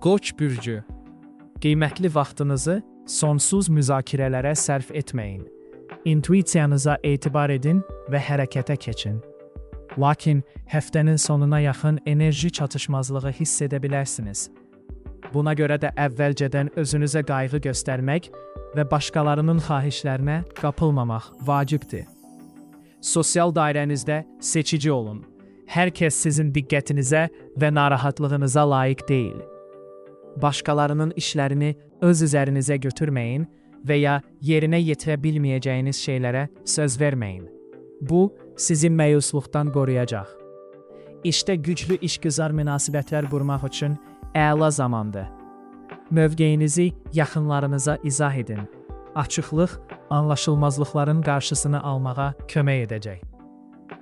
Qoç bürcü. Qiymətli vaxtınızı sonsuz müzakirələrə sərf etməyin. İntuisiyanıza etibar edin və hərəkətə keçin. Lakin həftənin sonuna yaxın enerji çatışmazlığı hiss edə bilərsiniz. Buna görə də əvvəlcədən özünüzə qayğı göstərmək və başqalarının xahişlərinə qapılmamaq vacibdir. Sosial dairənizdə seçici olun. Hər kəs sizin diqqətinizə və narahatlığınıza layiq deyil. Başqalarının işlərini öz üzərinizə götürməyin və ya yerinə yetirə bilməyəcəyiniz şeylərə söz verməyin. Bu, sizi məyusluqdan qoruyacaq. İşdə güclü işgüzar münasibətlər qurmaq üçün əla zamandır. Mövqeyinizi yaxınlarınıza izah edin. Açıqlıq anlaşılmazlıqların qarşısını almağa kömək edəcək.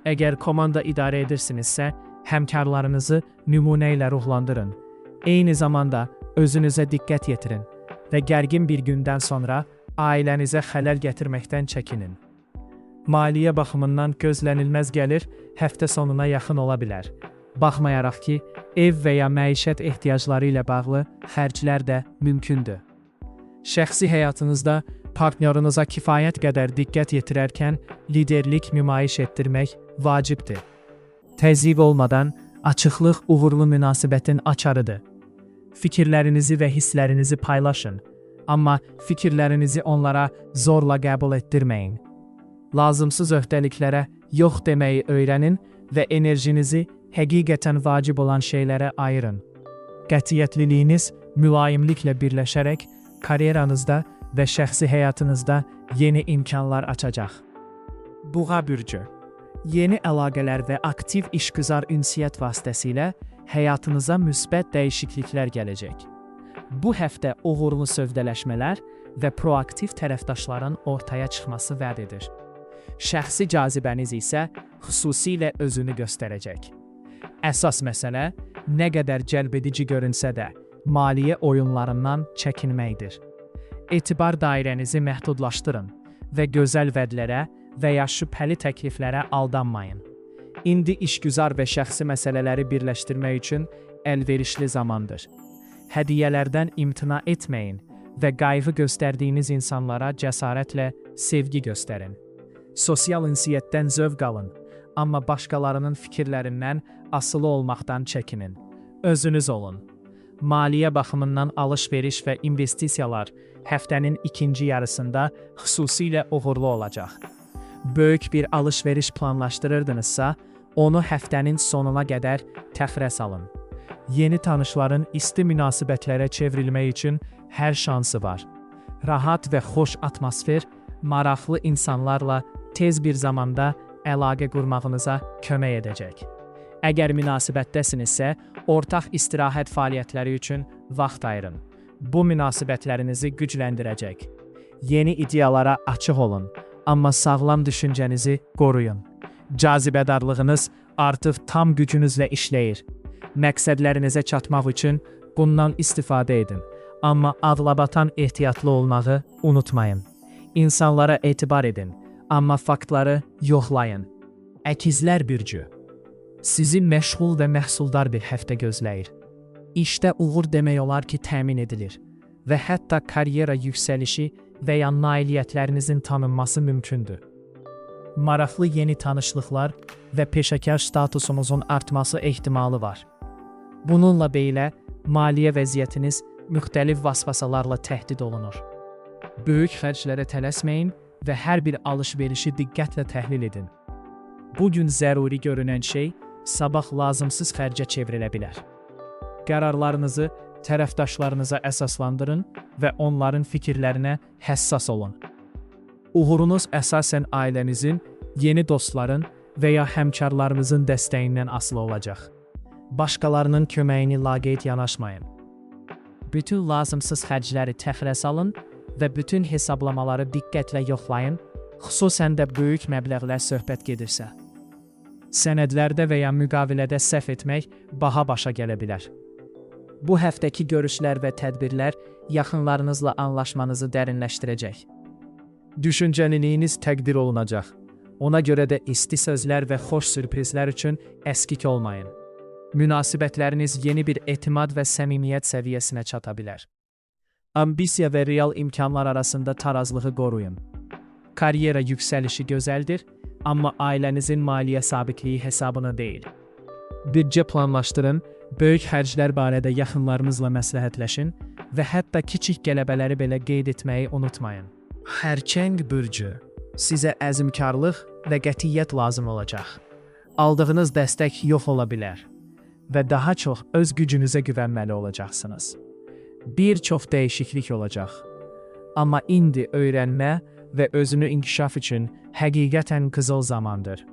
Əgər komanda idarə edirsinizsə, həmkarlarınızı nümunə ilə ruhlandırın. Eyni zamanda özünüzə diqqət yetirin və gərgin bir gündən sonra ailənizə xələl gətirməkdən çəkinin. Maliyyə baxımından gözlənilməz gəlir həftə sonuna yaxın ola bilər. Baxmayaraq ki, ev və ya məişət ehtiyacları ilə bağlı xərclər də mümkündür. Şəxsi həyatınızda partnyorunuza kifayət qədər diqqət yetirərkən liderlik nümayiş etdirmək vacibdir. Təzyiq olmadan açıqlıq uğurlu münasibətin açarıdır. Fikirlərinizi və hisslərinizi paylaşın, amma fikirlərinizi onlara zorla qəbul etdirməyin. Lazımsız öhdəliklərə yox deməyi öyrənin və enerjinizi həqiqətən vacib olan şeylərə ayırın. Qətiyyətliliyiniz mülayimliklə birləşərək karyeranızda və şəxsi həyatınızda yeni imkanlar açacaq. Buğa bürcü. Yeni əlaqələr və aktiv işgüzar ünsiyyət vasitəsilə həyatınıza müsbət dəyişikliklər gələcək. Bu həftə uğurlu sövdələşmələr və proaktiv tərəfdaşların ortaya çıxması vəd edir. Şəxsi cazibəniz isə xüsusilə özünü göstərəcək. Əsas məsələ nə qədər cəlbedici görünsə də, maliyyə oyunlarından çəkinməkdir. Etibar dairənizi məhdudlaşdırın və gözəl vədlərə və ya şübhəli təkliflərə aldanmayın. İndi işgüzar və şəxsi məsələləri birləşdirmək üçün əlverişli zamandır. Hədiyyələrdən imtina etməyin və qayğı göstərdiyiniz insanlara cəsarətlə sevgi göstərin. Sosial ünsiyyətdən zövq alın, amma başqalarının fikirlərindən asılı olmaqdan çəkinin. Özünüz olun. Maliyyə baxımından alış-veriş və investisiyalar həftənin ikinci yarısında xüsusilə uğurlu olacaq. Böyük bir alış-veriş planlaşdırırdınızsa, onu həftənin sonuna qədər təxirə salın. Yeni tanışların isti münasibətlərə çevrilmək üçün hər şansı var. Rahat və xoş atmosfer maraqlı insanlarla tez bir zamanda əlaqə qurmağınıza kömək edəcək. Əgər münasibətdəsinizsə, ortaq istirahət fəaliyyətləri üçün vaxt ayırın. Bu münasibətlərinizi gücləndirəcək. Yeni ideyalara açıq olun, amma sağlam düşüncənizi qoruyun. Cazibədarlığınız artıq tam gücünüzlə işləyir. Məqsədlərinizə çatmaq üçün bundan istifadə edin. Amma ağlabatan ehtiyatlı olmağı unutmayın. İnsanlara etibar edin, amma faktları yoxlayın. Əkizlər bürcü. Sizi məşğul və məhsuldar bir həftə gözləyir. İşdə uğur demək olar ki, təmin edilir və hətta karyera yüksəlişi və ya nailiyyətlərinizin tanınması mümkündür. Maraqlı yeni tanışlıqlar və peşəkar statusunuzun artması ehtimalı var. Bununla belə, maliyyə vəziyyətiniz müxtəlif vasvasalarla təhdid olunur. Böyük xərclərə tələsməyin və hər bir alış-verişi diqqətlə təhlil edin. Bu gün zəruri görünən şey sabah lazımsız xərcə çevrilə bilər. Qərarlarınızı tərəfdaşlarınıza əsaslandırın və onların fikirlərinə həssas olun. Uğurunuz əsasən ailənizin, yeni dostların və ya həmkarlarınızın dəstəyindən asılı olacaq. Başqalarının köməyini laqeyd yanaşmayın. Bütün lazımsız xərcləri təxirə salın və bütün hesablamaları diqqətlə yoxlayın, xüsusən də böyük məbləğlər söhbət gedirsə. Sənədlərdə və ya müqavilədə səhv etmək baha başa gələ bilər. Bu həftəki görüşlər və tədbirlər yaxınlarınızla anlaşmanızı dərinləşdirəcək. Düşüncəliliyiniz təqdir olunacaq. Ona görə də isti sözlər və xoş sürprizlər üçün əskik olmayın. Münasibətləriniz yeni bir etimad və səmimiyyət səviyyəsinə çata bilər. Ambisiya və real imkanlar arasında tarazlığı qoruyun. Karyera yüksəlişi gözəldir, amma ailənizin maliyyə sabitliyi hesabına deyil. Büdcə planlaşdırın, böyük xərclər barədə yaxınlarınızla məsləhətləşin və hətta kiçik qələbələri belə qeyd etməyi unutmayın. Xərçəng bürcü, sizə əzmkarlıq və qətiyyət lazım olacaq. Aldığınız dəstək yox ola bilər və daha çox öz gücünüzə güvənməli olacaqsınız. Bir çox dəyişiklik olacaq. Amma indi öyrənmə və özünü inkişaf üçün həqiqətən qızıl zamandır.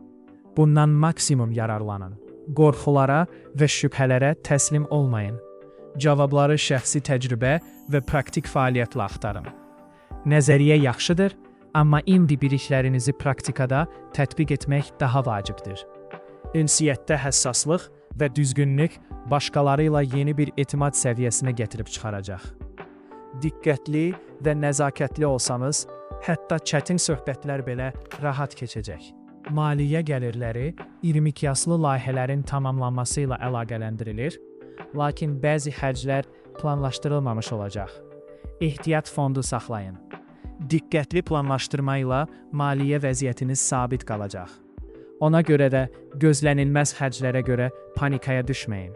Bundan maksimum yararlanın. Qorxulara və şübhələrə təslim olmayın. Cavabları şəxsi təcrübə və praktik fəaliyyətlə axtarın. Nəzəriyyə yaxşıdır, amma indi biliklərinizi praktikada tətbiq etmək daha vacibdir. Ünsiyyətdə həssaslıq və düzgünlük başqaları ilə yeni bir etimad səviyyəsinə gətirib çıxaracaq. Diqqətli və nəzakətli olsanız, hətta çətin söhbətlər belə rahat keçəcək. Maliyyə gəlirləri iri miqyaslı layihələrin tamamlanması ilə əlaqələndirilir, lakin bəzi xərclər planlaşdırılmamış olacaq. Ehtiyat fondu saxlayın. Diqqətli planlaşdırma ilə maliyyə vəziyyətiniz sabit qalacaq. Ona görə də gözlənilməz xərclərə görə panikaya düşməyin.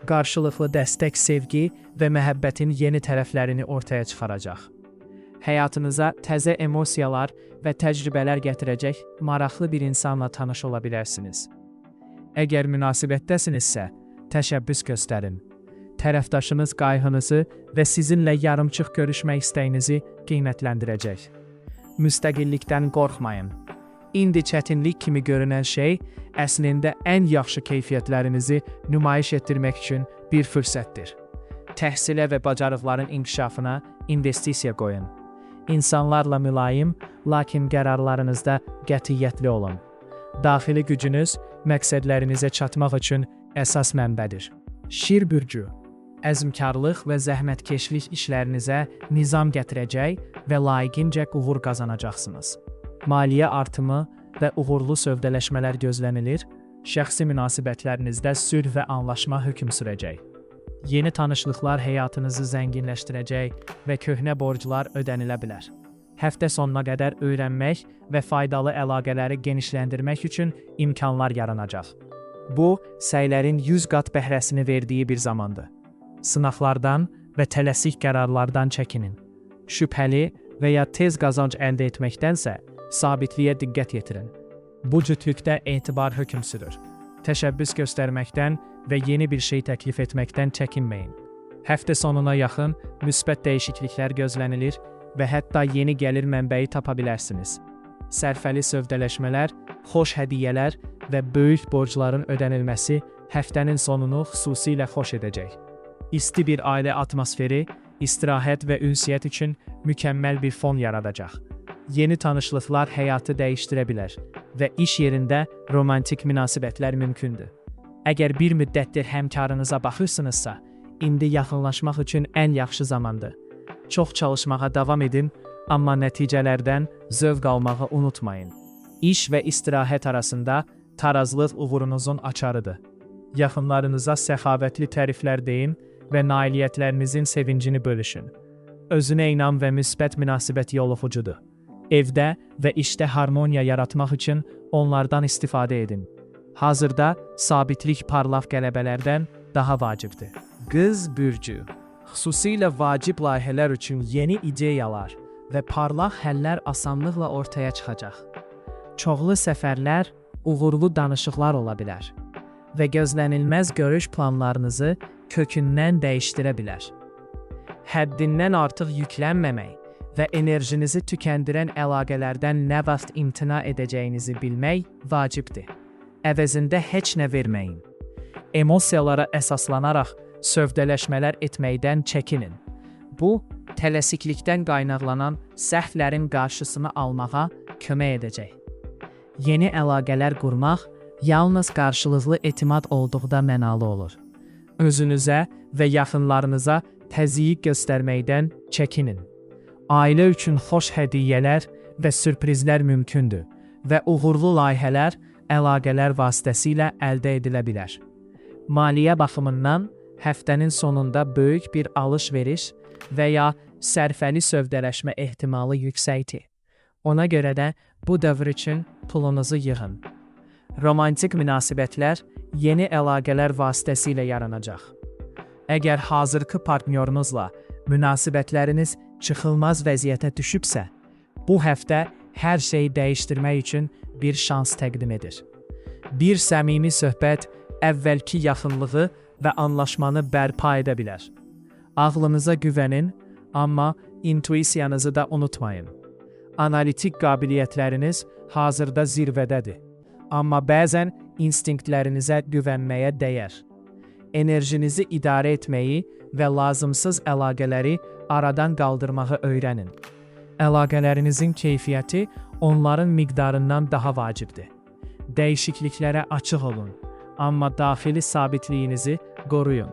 Qarşılıqlı dəstək sevgi və məhəbbətin yeni tərəflərini ortaya çıxaracaq. Həyatınıza təzə emosiyalar və təcrübələr gətirəcək maraqlı bir insanla tanış ola bilərsiniz. Əgər münasibətdəsinizsə, təşəbbüs göstərin. Tərəfdaşınız qayğınızı və sizinlə yarımçıq görüşmək istəyinizi qiymətləndirəcək. Müstəqillikdən qorxmayın. İndi çətinlik kimi görünən şey əslində ən yaxşı keyfiyyətlərinizi nümayiş etdirmək üçün bir fürsətdir. Təhsilə və bacarıqların inkişafına investisiya qoyun. İnsanlarla mülayim, lakin qərarlarınızda qətiyyətli olun. Daxili gücünüz məqsədlərinizə çatmaq üçün əsas mənbədir. Şir bürcü, əzmkarlıq və zəhmətkeşlik işlərinizə nizam gətirəcək və layiqincə uğur qazanacaqsınız. Maliyyə artımı və uğurlu sövdələşmələr gözlənilir, şəxsi münasibətlərinizdə sülh və anlaşma hökm sürəcək. Yeni tanışlıqlar həyatınızı zənginləşdirəcək və köhnə borclar ödənilə bilər. Həftə sonuna qədər öyrənmək və faydalı əlaqələri genişləndirmək üçün imkanlar yaranacaq. Bu, səylərin 100 qat bəhrəsini verdiyi bir zamandır. Sınaqlardan və tələsik qərarlardan çəkinin. Şübhəli və ya tez qazanc əldə etməkdənsə, sabitliyə diqqət yetirin. Bu cütlükdə etibar hökm sürür. Təşəbbüs göstərməkdən və yeni bir şey təklif etməkdən çəkinməyin. Həftə sonuna yaxın müsbət dəyişikliklər gözlənilir və hətta yeni gəlir mənbəyi tapa bilərsiniz. Sərfəli sövdələşmələr, xoş hədiyyələr və böyük borcların ödənilməsi həftənin sonunu xüsusilə xoş edəcək. İsti bir ailə atmosferi, istirahət və ünsiyyət üçün mükəmməl bir fon yaradacaq. Yeni tanışlıqlar həyatı dəyişdirə bilər və iş yerində romantik münasibətlər mümkündür. Əgər bir müddətdir həmkarınıza baxırsınızsa, indi yaxınlaşmaq üçün ən yaxşı zamandır. Çox çalışmağa davam edin, amma nəticələrdən zövq almağı unutmayın. İş və istirahət arasında tarazlıq uğurunuzun açarıdır. Yaxınlarınıza səxavətli təriflər deyin və nailiyyətlərinizin sevincini bölüşün. Özünə inam və müsbət münasibət yoluxucudur. Evdə və işdə harmoniya yaratmaq üçün onlardan istifadə edin. Hazırda sabitlik parlaq qələbələrdən daha vacibdir. Qız bürcü, xüsusilə vacib layihələr üçün yeni ideyalar və parlaq həllər asanlıqla ortaya çıxacaq. Çoxlu səfərlər, uğurlu danışıqlar ola bilər və gözlənilməz görüş planlarınızı kökündən dəyişdirə bilər. Həddindən artıq yüklənməmək və enerjinizi tükəndirən əlaqələrdən nə vaxt imtina edəcəyinizi bilmək vacibdir. Əvəzində heç nə verməyin. Emosiyalara əsaslanaraq sövdələşmələr etməkdən çəkinin. Bu, tələsiklikdən qaynaqlanan səhvlərin qarşısını almağa kömək edəcək. Yeni əlaqələr qurmaq yalnız qarşılıqlı etimad olduqda mənalı olur. Özünüzə və yaxınlarınıza təzyiq göstərməkdən çəkinin. Ailə üçün xoş hədiyyələr və sürprizlər mümkündür və uğurlu layihələr əlaqələr vasitəsilə əldə edilə bilər. Maliyyə baxımından həftənin sonunda böyük bir alış-veriş və ya sərfəli sövdələşmə ehtimalı yüksəkdir. Ona görə də bu dövr üçün pulunuzu yığın. Romantik münasibətlər yeni əlaqələr vasitəsilə yaranacaq. Əgər hazırki partnyorunuzla münasibətləriniz çıxılmaz vəziyyətə düşübsə, bu həftə hər şeyi dəyişdirmək üçün bir şans təqdim edir. Bir səmimi söhbət əvvəlki yaxınlığı və anlaşmanı bərpa edə bilər. Ağlınıza güvənin, amma intuisiyanızı da unutmayın. Analitik qabiliyyətləriniz hazırda zirvədədir. Amma bəzən instinktlərinizə güvənməyə dəyər. Enerjinizi idarə etməyi və lazımsız əlaqələri aradan qaldırmağı öyrənin. Əlaqələrinizin keyfiyyəti onların miqdarından daha vacibdir. Dəyişikliklərə açıq olun, amma daxili sabitliyinizi qoruyun.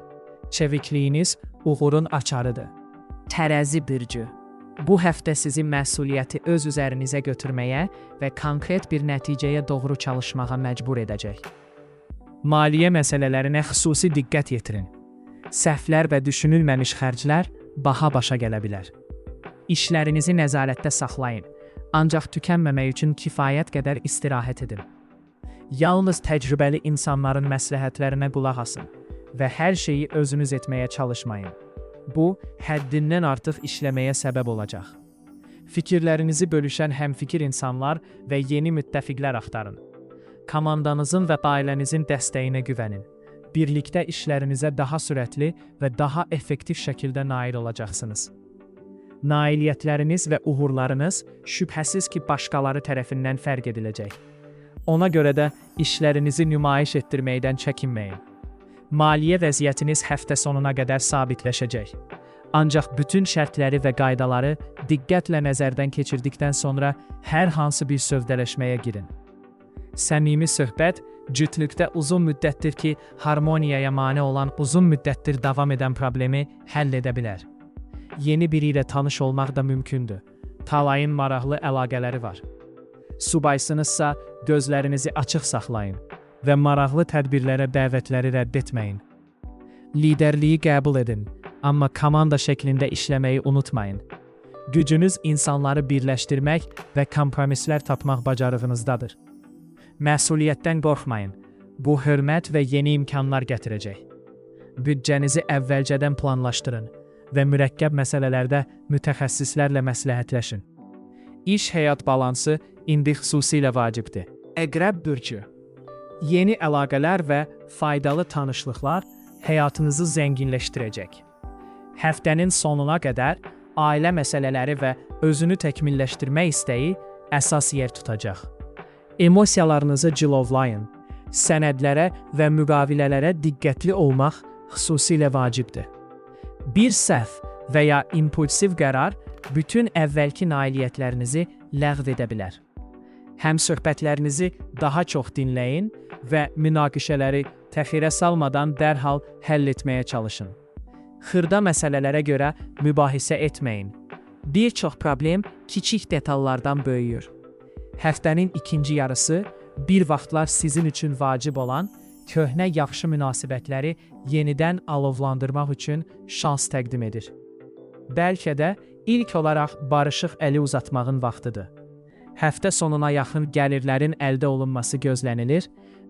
Çevikliyiniz uğurun açarıdır. Tərəzi bürcü. Bu həftə sizi məsuliyyəti öz üzərinizə götürməyə və konkret bir nəticəyə doğru çalışmağa məcbur edəcək. Maliyyə məsələlərinə xüsusi diqqət yetirin. Səhvlər və düşünülməmiş xərclər baha başa gələ bilər. İşlərinizi nəzarətdə saxlayın, ancaq tükənməmək üçün kifayət qədər istirahət edin. Yalnız təcrübəli insanların məsləhətlərinə qulaq asın və hər şeyi özünüz etməyə çalışmayın. Bu, həddindən artıq işləməyə səbəb olacaq. Fikirlərinizi bölüşən həmfikir insanlar və yeni müttəfiqlər axtarın. Komandanızın və ailənizin dəstəyinə güvənin. Birlikdə işlərinizə daha sürətli və daha effektiv şəkildə nail olacaqsınız. Nailiyyətləriniz və uğurlarınız şübhəsiz ki, başqaları tərəfindən fərq ediləcək. Ona görə də işlərinizi nümayiş etdirməkdən çəkinməyin. Maliyyə vəziyyətiniz həftə sonuna qədər sabitləşəcək. Ancaq bütün şərtləri və qaydaları diqqətlə nəzərdən keçirdikdən sonra hər hansı bir sövdələşməyə girin. Səmimi söhbət cütlükdə uzun müddətdir ki, harmoniyaya mane olan uzun müddətdir davam edən problemi həll edə bilər. Yeni biri ilə tanış olmaq da mümkündür. Talayın maraqlı əlaqələri var. Subaysınızsa gözlərinizi açıq saxlayın və maraqlı tədbirlərə dəvətləri rədd etməyin. Liderliyi qəbul edin, amma komanda şəklində işləməyi unutmayın. Gücünüz insanları birləşdirmək və kompromislər tapmaq bacarığınızdadır. Məsuliyyətdən qorxmayın. Bu hörmət və yeni imkanlar gətirəcək. Büdcənizi əvvəlcədən planlaşdırın və mürəkkəb məsələlərdə mütəxəssislərlə məsləhətləşin. İş-həyat balansı indi xüsusilə vacibdir. Əqrəb bürcü. Yeni əlaqələr və faydalı tanışlıqlar həyatınızı zənginləşdirəcək. Həftənin sonuna qədər ailə məsələləri və özünü təkmilləşdirmək istəyi əsas yer tutacaq. Emosiyalarınızı cilovlayın. Sənədlərə və müqavilələrə diqqətli olmaq xüsusilə vacibdir. Bir səhv və ya impulsiv qərar bütün əvvəlki nailiyyətlərinizi ləğv edə bilər. Həmsöhbətlərinizi daha çox dinləyin və münaqişələri təxirə salmadan dərhal həll etməyə çalışın. Xırda məsələlərə görə mübahisə etməyin. Bir çox problem kiçik detallardan böyüyür. Həftənin ikinci yarısı bir vaxtlar sizin üçün vacib olan köhnə yaxşı münasibətləri yenidən alovlandırmaq üçün şans təqdim edir. Bəlkə də ilk olaraq barışıq əli uzatmağın vaxtıdır. Həftə sonuna yaxın gəlirlərin əldə olunması gözlənilir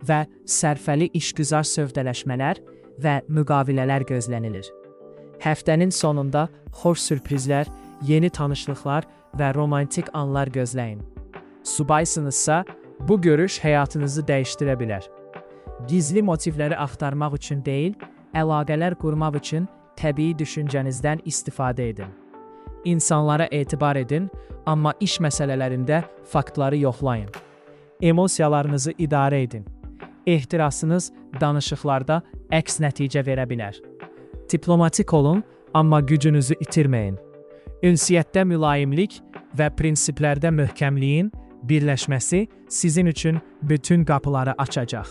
və sərfəli işgüzar sövdələşmələr və müqavilələr gözlənilir. Həftənin sonunda xoş sürprizlər, yeni tanışlıqlar və romantik anlar gözləyin. Subaysınızsa, bu görüş həyatınızı dəyişdirə bilər. Gizli motivləri axtarmaq üçün deyil, əlaqələr qurmaq üçün təbii düşüncənizdən istifadə edin. İnsanlara etibar edin, amma iş məsələlərində faktları yoxlayın. Emosiyalarınızı idarə edin. Ehtirasınız danışıqlarda əks nəticə verə bilər. Diplomatik olun, amma gücünüzü itirməyin. Ünsiyyətdə mülayimlik və prinsiplərdə möhkəmliyin birləşməsi sizin üçün bütün qapıları açacaq.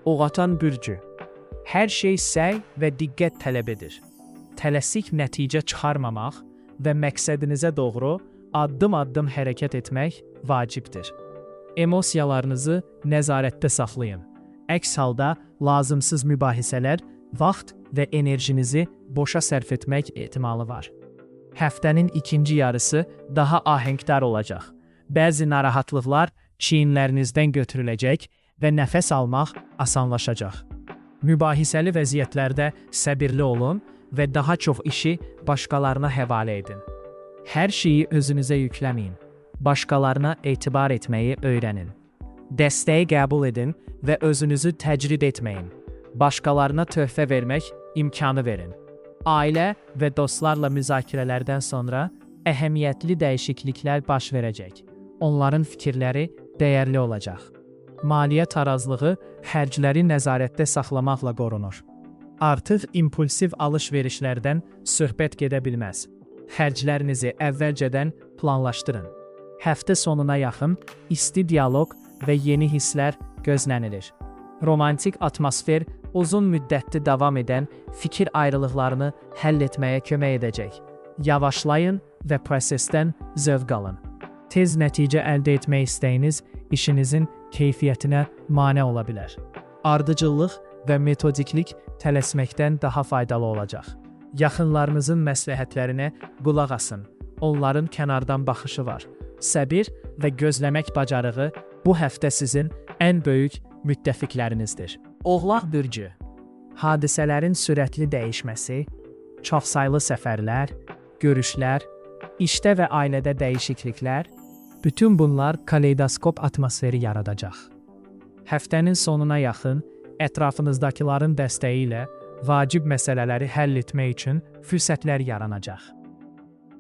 Oğatan bürcü. Hər şey səy və diqqət tələb edir. Tələsik nəticə çıxarmamaq və məqsədinizə doğru addım-addım hərəkət etmək vacibdir. Emosiyalarınızı nəzarətdə saxlayın. Əks halda lazımsız mübahisələr, vaxt və enerjinizi boşa sərf etmək ehtimalı var. Həftənin ikinci yarısı daha ahəngdar olacaq. Bəzi narahatlıqlar çiyinlərinizdən götürüləcək və nəfəs almaq asanlaşacaq. Mübahisəli vəziyyətlərdə səbirli olun və daha çox işi başqalarına həvalə edin. Hər şeyi özünüzə yükləməyin. Başqalarına etibar etməyi öyrənin. Dəstəyi qəbul edin və özünüzü təcrid etməyin. Başqalarına töhfə vermək imkanı verin. Ailə və dostlarla müzakirələrdən sonra əhəmiyyətli dəyişikliklər baş verəcək. Onların fikirləri dəyərli olacaq. Maliyyə tarazlığı xərcləri nəzarətdə saxlamaqla qorunur. Artıq impulsiv alış-verişlərdən söhbət gedə bilməz. Xərclərinizi əvvəlcədən planlaşdırın. Həftə sonuna yaxın isti dialoq və yeni hisslər gözlənilir. Romantik atmosfer uzun müddətli davam edən fikir ayrılıqlarını həll etməyə kömək edəcək. Yavaşlayın və prosesdən zövq alın. Tez nəticə əldə etmək istəyiniz işinizin keyfiyyətinə mane ola bilər. Ardıcıllıq və metodiklik tələsməkdən daha faydalı olacaq. Yaxınlarınızın məsləhətlərinə qulaq asın. Onların kənardan baxışı var. Səbir və gözləmək bacarığı bu həftə sizin ən böyük müttəfiqlərinizdir. Oğlaq bürcü. Hadisələrin sürətli dəyişməsi, çoxsaylı səfərlər, görüşlər, işdə və ailədə dəyişikliklər, bütün bunlar kaleydoskop atmosferi yaradacaq. Həftənin sonuna yaxın ətrafınızdakıların dəstəyi ilə vacib məsələləri həll etmək üçün fürsətlər yaranacaq.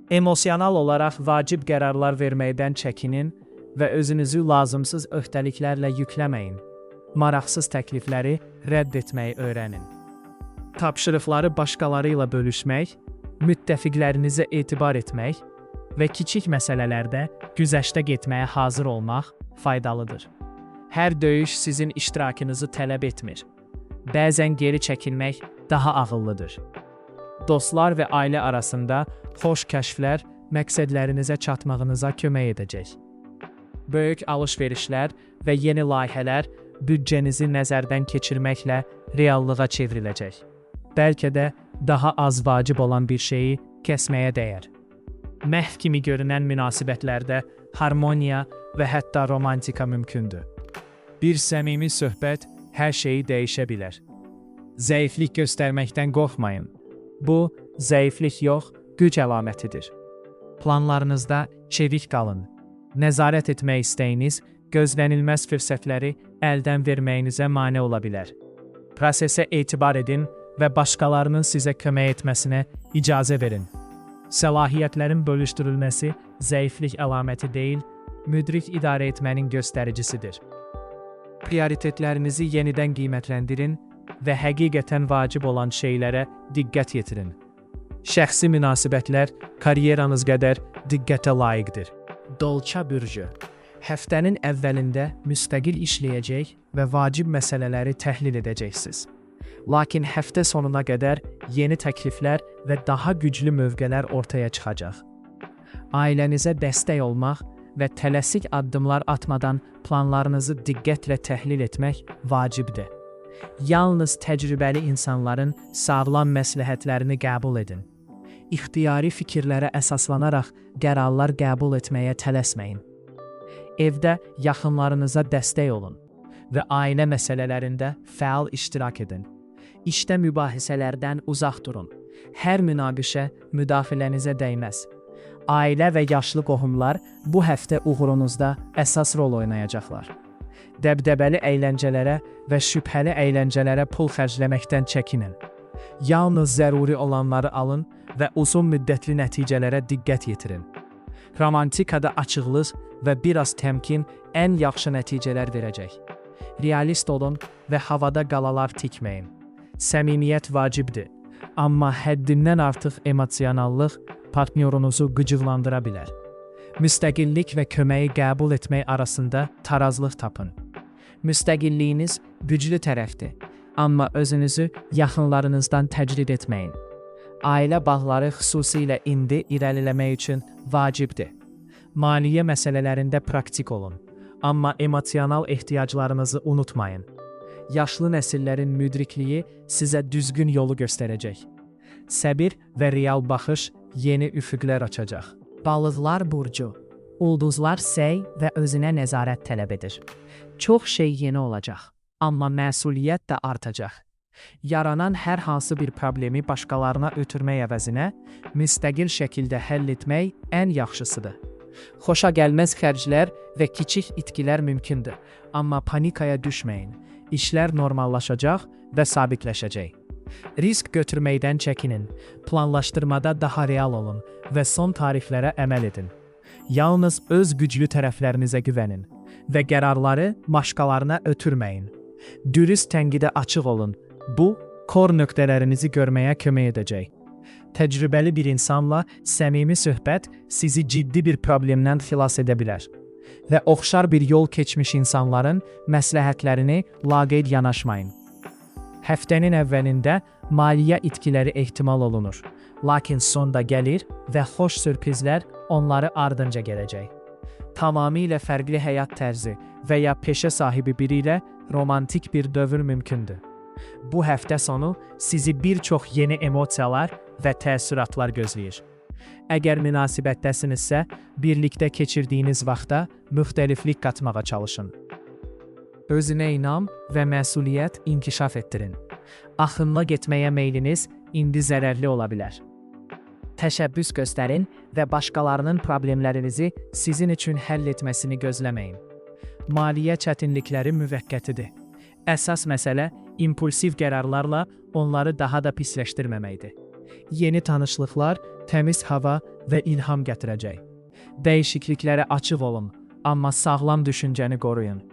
Emosional olaraq vacib qərarlar verməkdən çəkinin və özünüzü lazımsız öhdəliklərlə yükləməyin. Maraqsız təklifləri rədd etməyi öyrənin. Tapşırıqları başqaları ilə bölüşmək, müttəfiqlərinizə etibar etmək və kiçik məsələlərdə güzəştə getməyə hazır olmaq faydalıdır. Hər döyüş sizin iştirakınızı tələb etmir. Bəzən geri çəkilmək daha ağıllıdır. Dostlar və ailə arasında xoş kəşflər məqsədlərinizə çatmağınıza kömək edəcək. Böyük alış-verişlər və yeni layihələr büdcənizi nəzərdən keçirməklə reallığa çevriləcək. Bəlkə də daha az vacib olan bir şeyi kəsməyə dəyər. Məhv kimi görünən münasibətlərdə harmoniya və hətta romantika mümkündür. Bir səmimi söhbət hər şeyi dəyişə bilər. Zəiflik göstərməkdən qorxmayın. Bu, zəiflik yox, güc əlamətidir. Planlarınızda çevik qalın. Nəzarət etmək istəyiniz gözlənilməz fürsətləri əldən verməyinizə mane ola bilər. Prosesə etibar edin və başqalarının sizə kömək etməsinə icazə verin. Səlahiyyətlərin bölüşdürülməsi zəiflik əlaməti deyil, müdrik idarə etmənin göstəricisidir. Prioritetlərinizi yenidən qiymətləndirin və həqiqətən vacib olan şeylərə diqqət yetirin. Şəxsi münasibətlər karyeranız qədər diqqətə layiqdir. Dolça bürcü. Həftənin əvvəlində müstəqil işləyəcək və vacib məsələləri təhlil edəcəksiniz. Lakin həftə sonuna qədər yeni təkliflər və daha güclü mövqelər ortaya çıxacaq. Ailənizə dəstək olmaq və tələsik addımlar atmadan planlarınızı diqqətlə təhlil etmək vacibdir. Yalnız təcrübəli insanların sağlam məsləhətlərini qəbul edin. İxtiyari fikirlərə əsaslanaraq qərarlar qəbul etməyə tələsməyin. Evdə yaxınlarınıza dəstək olun və ailə məsələlərində fəal iştirak edin. İşdə mübahisələrdən uzaq durun. Hər münaqişə müdaxilənizə dəyməz. Ailə və yaşlı qohumlar bu həftə uğurunuzda əsas rol oynayacaqlar. Dəbdəbəli əyləncələrə və şübhəli əyləncələrə pul xərcləməkdən çəkinin. Yalnız zəruri olanları alın və uzun müddətli nəticələrə diqqət yetirin. Romantikada açıqlıq və biraz təmkin ən yaxşı nəticələr verəcək. Realist olun və havada qalalar tikməyin. Səmimiyyət vacibdir, amma həddindən artıq emosionallıq partnyorunuzu qıcıqlandıra bilər. Müstəqillik və köməyi qəbul etmək arasında tarazlıq tapın. Müstəqilliyiniz güclü tərəfdir, amma özünüzü yaxınlarınızdan təcrid etməyin. Ailə bağları xüsusilə indi irəliləmək üçün vacibdir. Maliyyə məsələlərində praktik olun, amma emosional ehtiyaclarınızı unutmayın. Yaşlı nəsillərin müdrikliyi sizə düzgün yolu göstərəcək. Səbir və real baxış yeni üfüqlər açacaq. Balıqlar burcu. Ulduzlar səy və özünə nəzarət tələb edir. Çox şey yeni olacaq, Amma məsuliyyət də artacaq. Yaranan hər hansı bir problemi başqalarına ötürmək əvəzinə müstəqil şəkildə həll etmək ən yaxşısıdır. Xoşa gəlməz xərclər və kiçik itkilər mümkündür, amma panikaya düşməyin. İşlər normallaşacaq və sabitləşəcək. Risk götürməkdən çəkinin, planlaşdırmada daha real olun və son tarixlərə əməl edin. Yalnız öz güclü tərəflərinizə güvənin və qərarları başqalarına ötürməyin. Dürüst tənqidə açıq olun. Bu, kor nöqtələrinizi görməyə kömək edəcək. Təcrübəli bir insanla səmimi söhbət sizi ciddi bir problemdən xilas edə bilər. Və oxşar bir yol keçmiş insanların məsləhətlərini laqeyd yanaşmayın. Həftənin əvvəlində maliyyə itkiləri ehtimal olunur. Lakin sonda gəlir və xoş sürprizlər onları ardınca gələcək. Tamamilə fərqli həyat tərzi və ya peşə sahibi biri ilə romantik bir dövr mümkündür. Bu həftə sonu sizi bir çox yeni emosiyalar və təəssüratlar gözləyir. Əgər münasibətdəsinizsə, birlikdə keçirdiyiniz vaxta müxtəliflik qatmağa çalışın. Özünə inam və məsuliyyət inkişaf etdirin. Axınla getməyə meyliniz indi zərərli ola bilər. Təşəbbüs göstərin və başqalarının problemlərinizi sizin üçün həll etməsini gözləməyin. Maliyyə çətinlikləri müvəqqətidir. Əsas məsələ impulsiv qərarlarla onları daha da pisləşdirməməkdir. Yeni tanışlıqlar təmiz hava və ilham gətirəcək. Dəyişikliklərə açıq olun, amma sağlam düşüncəni qoruyun.